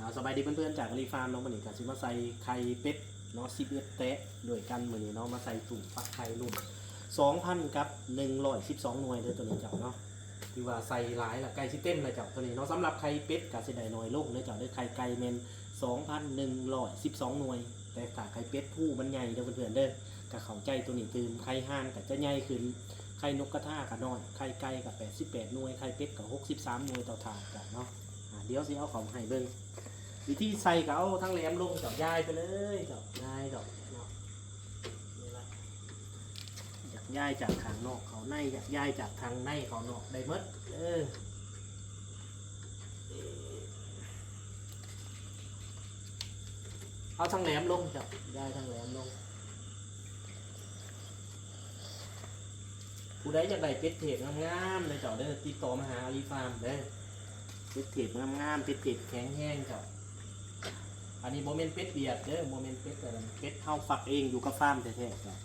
ເອົາ ສະບາຍດີເພື່ອນໆ ຈາກອາລີຟາມເນາະ. ມື້ນີ້ກໍຊິມາໃສ່ໄຂ່ເປັດເນາະ ສິບເອັດແຕະດ້ວຍກັນ. ມື້ນີ້ເນາະ ມາໃສ່ຖົງຟັກໄຂ່ລຸ້ນສອງພັນກັບໜຶ່ງຮ້ອຍສິບສອງໜ່ວຍເດີ້ ໂຕນີ້ເຈົ້າເນາະ. ຖືວ່າໃສ່ຫຼາຍລະ ໃກ້ຊິເຕັມລະເຈົ້າ ໂຕນີ້ເນາະ. ສຳລັບໄຂ່ເປັດກໍຊິໄດ້ໜ້ອຍລົງເດີ້ເຈົ້າເດີ້. ໄຂ່ໄກ່ແມ່ນສອງພັນໜຶ່ງຮ້ອຍສິບສອງໜ່ວຍ ແຕ່ຖ້າໄຂ່ເປັດພູມັນໃຫຍ່ເດີ້ເພື່ອນໆເດີ້ ກໍເຂົ້າໃຈໂຕນີ້ຕື່ມ. ໄຂ່ຫ່ານກໍຈະໃຫຍ່ຂຶ້ນ ໄຂ່ນົກກະທາກໍນ້ອຍ ໄຂ່ໄກ່ກໍແປດສິບແປດໜ່ວຍ ໄຂ່ເປັດກໍຫົກສິບສາມໜ່ວຍຕໍ່ຖາດເຈົ້າເນາະ. ອາ ດຽວຊິເອົາເຂົ້າມາໃຫ້ເບິ່ງ ວິທີໃສ່ກໍເອົາທັງແຫຼມລົງເຈົ້າ ຢາຍໄປເລີຍເຈົ້າ ຢາຍດອກເນາະ. ນີ້ລະ ຢາກຢາຍຈາກຂ້າງນອກເຂົ້າໃນ ຢາກຢາຍຈາກທາງໃນເຂົ້ານອກໄດ້ໝົດເດີ້. ເອົາທັງແຫຼມລົງເຈົ້າ ຢາຍທັງແຫຼມລົງ. ຜູ້ໃດຢາກໄດ້ເປັດເທບງາມໆເດີ້ເຈົ້າເດີ້ ຕິດຕໍ່ມາຫາອາລີຟາມເດີ້. ເປັດເທບງາມໆ ເປັດເທບແຂງແຮງເຈົ້າ. ອັນນີ້ບໍ່ແມ່ນເປັດວຽດເດີ້ ບໍ່ແມ່ນເປັດອັນນັ້ນ ເປັດເຮົາຟັກເອງຢູ່ກັບຟາມແທ້ໆເຈົ້າ.